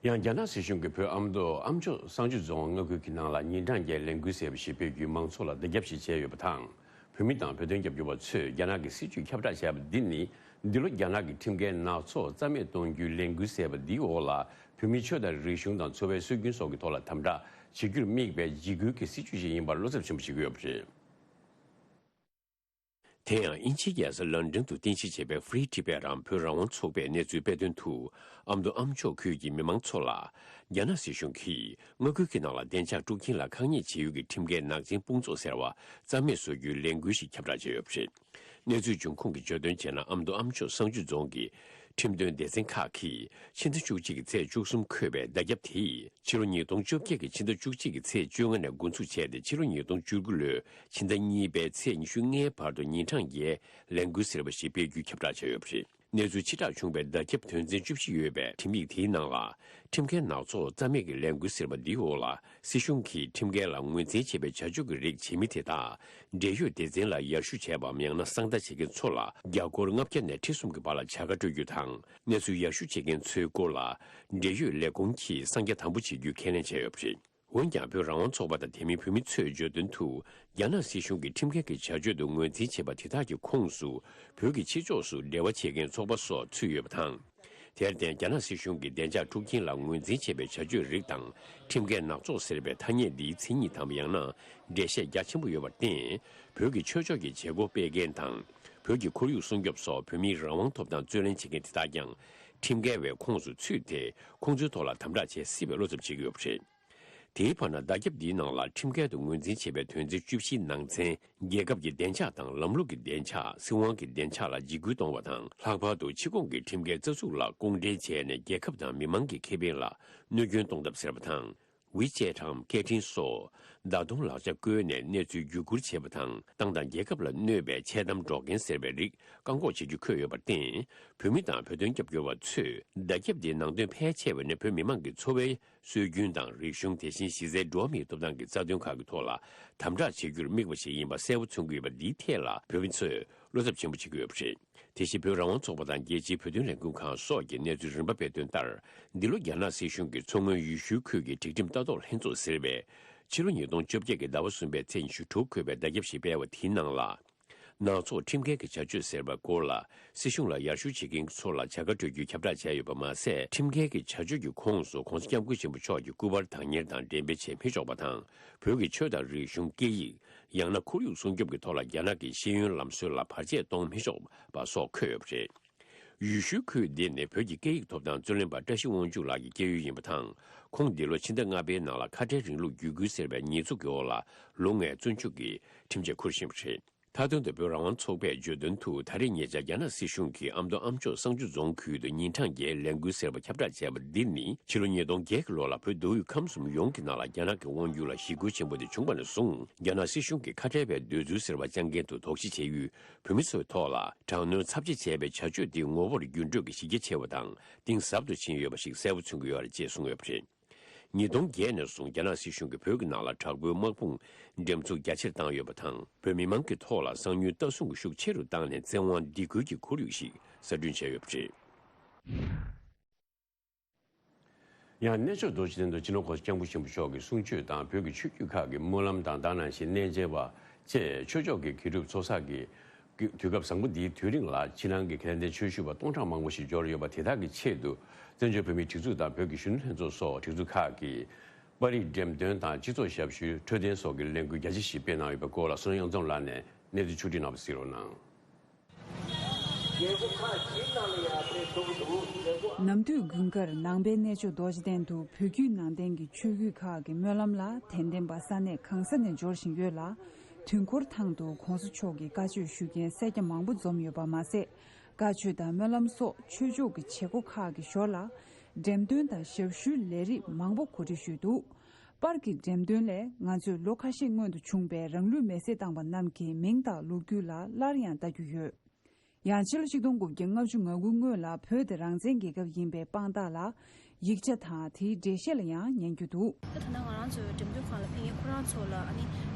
ཡང་རྒྱ་ནག་སྲིད་གཞུང་གིས་བོད་ཨ་མདོ་ཨ་མཆོག་གསང་སྤྱོད་རྫོང་མངའ་ཁུལ་གྱི་ནང་ལ་ཉིན་གྲངས་བརྒྱད་ལས་འགུལ་ཟེར་བ་ཞིག་སྤེལ་རྒྱུའི་མང་ཚོགས་ལ་བརྡ་ཁྱབ་ཞིག་བྱས་ཡོད་པ་དང་། བོད་མི་དང་བོད་དོན་རྒྱབ་སྐྱོར་བ་ཚོས་རྒྱ་ནག་གི་སྲིད་བྱུས་ཁྱབ་བསྒྲགས་བྱས་པ་འདི་ནི་འདི་ལོ་རྒྱ་ནག་གི་ཁྲིམས་འགལ་ནག་ཚོགས་རྩ་མེད་གཏོང་རྒྱུའི་ལས་འགུལ་ཟེར་བ་འདིའི་འོག་ལ་བོད་མིའི་ཆོས་དང་རིག་གཞུང་དང་འཚོ་བའི་སྲོལ་རྒྱུན་སོགས་ཀྱི་ཐོག་ལ་དམ་དྲག་བྱེད་རྒྱུར་དམིགས་པའི་འཇིགས་སྐུལ་གྱི་སྲིད་བྱུས་ཤིག་ཡིན་པར་བློ་འཚབ་ཆེན་པོ་བྱེད་ཀྱི་ཡོད་པ་རེད། དེ་ཡང་དབྱིན་ཇིའི་རྒྱལ་ས་ལོན་ཌོན་དུ་རྟེན་གཞི་བྱས་པའི་Free Tibet རམ་བོད་རང་དབང་ཚོགས་པས་གནས་ཚུལ་སྤེལ་དོན་དུ། ཨ་མདོ་ཨ་མཆོག་ཁུལ་གྱི་མི་མང་ཚོ་ལ། རྒྱ་ནག་སྲིད་གཞུང་གིས་མངའ་ཁུལ་གྱི་ནང་ལ་བདེ་འཇགས་དཀྲུག་རྐྱེན་ལ་ཁག་ཉེས་བྱེད་ཡུལ་གྱི་ཁྲིམས་འགལ་ནག་ཅན་དཔུང་ཚོགས་ཟེར་བ་རྩ་མེད་བཟོ་རྒྱུའི་ལས་འགུལ་ཞིག་ཁྱབ་བསྒྲགས་བྱས་ཡོད་པ་རེད། གནས་ཚུལ་འབྱུང་ཁུངས་ཀྱིས་བརྗོད་དོན་བྱས་ན། ཨ་མདོ་ཨ་མཆོག་གསང་སྤྱོད་རྫོང་གི་ཁྲིམས་དོན་སྡེ་ཚན་ཁག་གིས་ཕྱི་ཟླ་བཅུ་གཅིག་གི་ཚེས་བཅུ་གསུམ་འཁོད་པའི་བརྡ་ཁྱབ་དེས། ཕྱི་ལོ་ཉིས་སྟོང་བཅོ་བརྒྱད་ཀྱི་ཕྱི་ཟླ་བཅུ་གཅིག་གི་ཚེས་བཅོ་ལྔ་ནས་འགོ་འཛུགས་བྱས་ཏེ། ཕྱི་ལོ་ཉིས་སྟོང་བཅུ་དགུ་ལོའི་ཕྱི་ཟླ་གཉིས་པའི་ཚེས་ཉི་ཤུ་ལྔའི་བར་དུ་ཉིན་གྲངས་བརྒྱད་ལས་འགུལ་ཟེར་བ་ཞིག་སྤེལ་རྒྱུའི་ཁྱབ་བསྒྲགས་བྱས་ཡོད་པ་རེད། གནས་ཚུལ་ཕྱིར་བསྒྲགས་བྱུང་བའི་བརྡ་ཁྱབ་དོན་ཚན་བཅུ་བཞི་ཡོད་པའི་ཁྲིམས་ཡིག་དེའི་ནང་ལ། ཁྲིམས་འགལ་ནག་ཚོགས་རྩ་མེད་ཀྱི་ལས་འགུལ་ཟེར་བ་འདིའི་འོག་ལ། སྲིད་གཞུང་གིས་ཁྲིམས་འགལ་ལ་ངོས་འཛིན་བྱེད་པའི་བྱ་སྤྱོད་ཀྱི་རིགས་བྱེད་མི་དེ་དག་འབྲེལ་ཡོད་སྡེ་ཚན་ལ་ཡར་ཞུ་བྱས་པའམ། ཡང་ན་གསང་བརྡ་བྱེད་མཁན་ཚོ་ལ་རྒྱ་སྒོར་ལྔ་བརྒྱ་ནས་ཁྲི་གསུམ་གྱི་བར་ལ་བྱ་དགའ་སྤྲོད་རྒྱུ་དང་། གནས་ཚུལ་ཡར་ཞུ་བྱེད་མཁན་ཚོའི་སྐོར་ལ། འབྲེལ་ཡོད་ལས་ཁུངས་ཀྱིས་གསང་རྒྱ་དམ་པོ་བྱེད་རྒྱུའི་ཁས་ལེན་བྱས་ཡོད་པ་རེད། འོན་ཀྱང་། བོད་རང་དབང་ཚོགས་པ་དང་དེ་མིན་བོད་མི་ཚོས་བརྗོད་དོན་དུ། རྒྱ་ནག་སྲིད་གཞུང་གིས་ཁྲིམས་འགལ་གྱི་བྱ་སྤྱོད་དུ་ངོས་འཛིན་བྱེད་པ་དེ་དག་གི་ཁོངས་སུ། བོད་ཀྱི་ཕྱི་ཕྱོགས་སུ་འབྲེལ་བ་བྱེད་མཁན་ཚོགས་པ་སོགས་ཚུད་ཡོད་པ་དང་། དེར་བརྟེན། རྒྱ་ནག་སྲིད་གཞུང་གིས་བདེ་འཇགས་དཀྲུག་རྐྱེན་ལ་ངོས་འཛིན་བྱེད་པའི་བྱ་སྤྱོད་རིགས་དང་། ཁྲིམས་འགལ་ནག་ཚོགས་ཟེར་བའི་ཐ་སྙད་འདིའི་མཚན་ཉིད་དམ། ཡང་ན་འགྲེལ་བཤད་རྒྱ་ཆེན་པོ་ཡོད་པར་བརྟེན། བོད་ཀྱི་ཆོས་ཕྱོགས་ཀྱི་བྱེད་སྒོ་སྤེལ་མཁན་དང་། བོད་ཀྱི་ཁོར་ཡུག་སྲུང་སྐྱོབ་སོགས་བོད་མིའི་རང་དབང་ཐོབ་ཐང་རྩོད་ལེན་བྱེད་མཁན་དེ་དག་ཀྱང་། ཁྲིམས་འགལ་བའི་ཁོངས་སུ་ཚུད་དེ། ཁོང་ཚོའི་ཐོག་ལ་དམ་དྲག་བྱེད་སྲིད་པའི་བློ་འཚབ་བྱེད་ཀྱི་ཡོད་པ་རེད། དེའི་བར་ན། བརྡ་ཁྱབ་འདིའི་ནང་ལ་ཁྲིམས་འགལ་དུ་ངོས་འཛིན་བྱས་པའི་དོན་ཚན་བཅུ་བཞིའི་ནང་ཚན། རྒྱལ་ཁབ་ཀྱི་བདེ་འཇགས་དང་ལམ་ལུགས་ཀྱི་བདེ་འཇགས། སྲིད་དབང་གི་བདེ་འཇགས་ལ་འཇིགས་སྐུལ་གཏོང་བ་དང་། ལྷག་པར་དུ་ཕྱི་ཁོངས་ཀྱི་ཁྲིམས་འགལ་རྩ་འཛུགས་ལ་ལྐོག་འབྲེལ་བྱས་ནས། རྒྱལ་ཁབ་དང་མི་མང་གི་ཁེ་ཕན་ལ་གནོད་སྐྱོན་གཏོང་ཐབས་ཟེར་བ་དང་། ཝི་ཅེ་ཊི་རམ་སྐད་འཕྲིན་སོགས་བརྡ་གཏོང་ལག་ཆ་བཀོལ་ནས་གནས་ཚུལ་བརྒྱུད་བསྐུར་བྱེད་པ་དང་། ཏང་དང་རྒྱལ་ཁབ་ལ་གནོད་པའི་འཆལ་གཏམ་སྒྲོག་མཁན་ཟེར་བའི་རིགས་བཀག་འགོག་བྱེད་རྒྱུ་འཁོད་ཡོད་པར་བརྟེན། བོད་མི་དང་བོད་དོན་རྒྱབ་སྐྱོར་བ་ཚོས་བརྡ་ཁྱབ་འདིའི་ནང་དོན་ཕལ་ཆེ་བ་ནི་བོད་མི་མང་གི་འཚོ་བའི་སྲོལ་རྒྱུན་དང་རིག་གཞུང་། དེ་བཞིན་གཞི་རྩའི་འགྲོ་བ་མིའི་ཐོབ་ཐང་གི་རྩ་དོན་ཁག་གི་ཐོག་ལ་དམ་དྲག་བྱེད་རྒྱུར་དམིགས་པ་ཞིག་ཡིན་པ་གསལ་པོ་མཚོན་གྱི་ཡོད་པ་འདིའི་ཐད་ལ། བོད་མི་ཚོས་བློ་འཚབ་ཆེན་པོ་བྱེད་ཀྱི་ཡོད་པ་རེད། དེ་བཞིན་བོད་རང་དབང་ཚོགས་པ་དང་རྒྱལ་སྤྱིའི་བོད་དོན་ལས་འགུལ་ཁང་སོགས་ཀྱིས་གནས་ཚུལ་རིམ་པ་སྤེལ་དོན་ལྟར། འདི་ལོ་རྒྱ་ནག་སྲིད་གཞུང་གིས་མཚོ་སྔོན་ཡུལ་ཤུལ་ཁུལ་གྱི་སྒྲིག་ཁྲིམས་ལྟ་རྟོག་ལྷན་ཚོགས་ཟེར་བས། ཕྱི་ལོ་ཉིས་སྟོང་བཅོ་བརྒྱད་ཀྱི་ཟླ་བ་གསུམ་པའི་ཚེས་ཉི་ཤུ་དྲུག་འཁོད་པའི་བརྡ་ཁྱབ་ཞིག་སྤེལ་བ་དེའི་ནང་ལ། ནག་ཚོགས་ཁྲིམས་འགལ་གྱི་བྱ་སྤྱོད་ཟེར་བའི་སྐོར་ལ། སྲིད་གཞུང་ལ་ཡར་ཞུ་བྱེད་མཁན་ཚོ་ལ་བྱ་དགའ་སྤྲོད་རྒྱུའི་ཁྱབ་བསྒྲགས་བྱས་ཡོད་པ་མ་ཟད། ཁྲིམས་འགལ་གྱི་བྱ་སྤྱོད་ཀྱི་ཁོངས་སུ་༸གོང་ས་༸སྐྱབས་མགོན་ཆེན་པོ་མཆོག་གི་སྐུ་པར་བདག་གཉེར་དང་འགྲེམས་སྤེལ་བྱེད་མི་ཆོག་པ་དང་། བོད་ཀྱི་ཆོས་དང་རིག་གཞུང་། སྐད་ཡིག་ཡང་ན་ཁོར་ཡུག་སྲུང་སྐྱོབ་ཀྱི་ཐོག་ལ་རྒྱ་ནག་གི་ཤེས་ཡོན་ལམ་སྲོལ་ལ་བར་ཆད་གཏོང་མི་ཆོག་པ་སོགས་འཁོད་ཡོད་པ་རེད། ཡུལ་ཤུལ་ཁུལ་འདི་ནི་བོད་ཀྱི་སྐད་ཡིག་ཐོབ་ཐང་རྩོད་ལེན་པ་བཀྲ་ཤིས་དབང་ཕྱུག་ལགས་ཀྱི་སྐྱེས་ཡུལ་ཡིན་པ་དང་། ཁོང་འདི་ལོ་ཕྱི་ཟླ་ལྔ་པའི་ནང་ལ་ཁ་བྲལ་རིང་ལུགས་བརྒྱུད་སྐུལ་ཟེར་བའི་ཉེས་འཛུགས་ཀྱི་འོག་ལ་ལོ་ལྔའི་བཙོན་འཇུག་གི་ཁྲིམས་ཆད་འཁུར་བཞིན་པ་རེད། མཐའ་དོན་དུ་བོད་རང་དབང་ཚོགས་པས་བརྗོད་དོན་དུ། ད་རེས་ཉེ་ཆར་རྒྱ་ནག་སྲིད་གཞུང་གིས་ཨ་མདོ་ཨ་མཆོག་གསང་སྤྱོད་རྫོང་ཁུལ་དུ་ཉིན་གྲངས་བརྒྱད་ལས་འགུལ་ཟེར་བ་ཁྱབ་བསྒྲགས་བྱས་པ་འདི་ནི། ཕྱི་ལོ་ཉིས་སྟོང་བརྒྱད་ཀྱི་ལོ་ལ་བོད་མདོ་དབུས་ཁམས་གསུམ་ཡོངས་ཀྱི་ནང་ལ་རྒྱ་ནག་གི་དབང་སྒྱུར་ལ་ཞི་རྒོལ་ཆེན་པོ་དེ་བྱུང་བ་ནས་བཟུང་། རྒྱ་ནག་སྲིད་གཞུང་གིས་ཁ་བྲལ་བའི་འདོད་ཚུལ་ཟེར་བ་བཅངས་མཁན་དུ་དོགས་གཞི་བྱེད་ཡུལ་བོད་མི་ཚོའི་ཐོག་ལ་དྲག་གནོན་ཚབས་ཆེ་བྱས་པའི་བྱ་སྤྱོད་འདིའི་ངོ་བོར་འགྱུར་འགྲོས་ཀྱི་གཞི་རྒྱ་ཆེ་བ་དང་གཏིང་ཟབ་ཏུ་ཕྱིན་ཡོད་པ་ཞིག་གསལ་པོ་མཚོན་གྱི་ཡོད་རེད་ཅེས་གསུངས་ཡོད་པ་རེད། ཉིས་སྟོང་བརྒྱད་ནས་བཟུང་རྒྱ་ནག་སྲིད་གཞུང་གིས་བོད་ཀྱི་ནང་ལ་དྲག་པོའི་དམག་དཔུང་འགྲེམས་འཛུགས་རྒྱ་ཆེར་བཏང་ཡོད་པ་དང་། བོད་མི་མང་གི་ཐོག་ལ་གསང་ཉུལ་ལྟ་སྲུང་གི་ཤུགས་ཆེ་རུ་བཏང་ནས་བཙན་དབང་སྡིགས་སྐུལ་གྱི་ཁོར་ཡུག་ཞིག་གསར་སྐྲུན་བྱས་ཡོད་པ་རེད། ཡང་གནས་མཆོག་རྡོ་རྗེ་གདན་དུ་སྤྱི་ནོར་༸གོང་ས་༸སྐྱབས་མགོན་ཆེན་པོ་མཆོག་གི་གསུང་ཆོས་དང་བོད་ཀྱི་ཆོས་བརྒྱུད་ཁག་གི་སྨོན་ལམ་དང་། ད་ག་ནང་བཞིན་གནས་མཇལ་བ་བཅས་ཆོས་ཕྱོགས་ཀྱི་དགེ་སྒྲུབ་ཚོགས་བསགས་ཀྱི་དུས་སྐབས་བཟང་པོ་འདིའི་དུས་རིང་ལ་ཕྱི་ནང་གི་དད་ལྡན་ཆོས་ཞུ་བ་སྟོང་ཕྲག་མང་པོ་ཞིག་འབྱོར་ཡོད་པ་དེ་དག་གི་ཆེད་དུ། བཙན་བྱོལ་བོད་མིའི་སྒྲིག་འཛུགས་དང་བོད་ཀྱི་གཞོན་ནུ་ལྷན་ཚོགས་སོགས་སྒྲིག་འཛུགས་ཁག་གིས་པར་རིས་འགྲེམས་སྟོན་དང་སྤྱི་ཚོགས་ཞབས་ཞུའི་འཕྲོད་བསྟེན་སོགས་ཀྱི་ལས་འགུལ་རྒྱ་ཆེ་ཞིག་སྤེལ་གནང་ཡོད་པའི་སྐོར་ལ། བསོད་ནམས་གཡང་འཛོམས་ལགས་ནས་གནས་ཚུལ་ཕྱོགས་བསྒྲིགས་གནང་བ་གཟིགས་རོགས་གནང་། ནམ་དུས་དགུན་ཁར་ནང་པའི་གནས་མཆོག་རྡོ་རྗེ་གདན་དུ་བོད་བརྒྱུད་ནང་བསྟན་གྱི་ཆོས་བརྒྱུད་ཁག་གི་སྨོན་ལམ་ལ་དད་ལྡན་པ་ས་གནས་གང་ས་ནས་འབྱོར་བཞིན་ཡོད་ལ། དུས་འཁོར་ཐང་དུ་༸གོང་ས་མཆོག་གི་བཀའ་ཆོས་ཞུ་མཁན་སེར་སྐྱ་མང་པོ་འཛོམས་ཡོད་པ་མ་ཟད། བཀའ་ཆོས་དང་སྨོན་ལམ་སོགས་ཆོས་ཕྱོགས་ཀྱི་བྱེད་སྒོ་ཁག་གི་ཞོར་ལ། འགྲེམས་སྟོན་དང་ཞབས་ཞུའི་ལས་རིགས་མང་པོ་གོ་སྒྲིག་ཞུས་འདུག་པར་གྱི་འགྲེམས་སྟོན་ལས་ང་ཚོས་ལོ་ཁ་ཤས་སྔོན་དུ་བྱུང་བའི་རང་ལུས་མེར་སྲེག་བཏང་བ་རྣམས་ཀྱི་མིང་དང་ལོ་རྒྱུས་ལ་སླར་ཡང་ལྟ་རྒྱུ་ཡོད། ཡང་ཕྱི་ལོ་ཆིག་སྟོང་དགུ་བརྒྱ་ལྔ་བཅུ་ང་དགུ་སྔོན་ལ་བོད་དེ་རང་བཙན་རྒྱལ་ཁབ་ཡིན་པའི་དཔང་རྟགས་ལ། ཡིག་ཆ་དང་དེའི་འགྲེལ་བཤད་ལ་ཡང་ཉན་རྒྱུ་འདུག་ད་ད་ལྟ་ང་རང་ཚོའི་འགྲེམས་སྟོན་ཁང་ལ་ཕེབས་མཁན་ཁོ་རང་ཚོ་ལ་ཨ་ནི་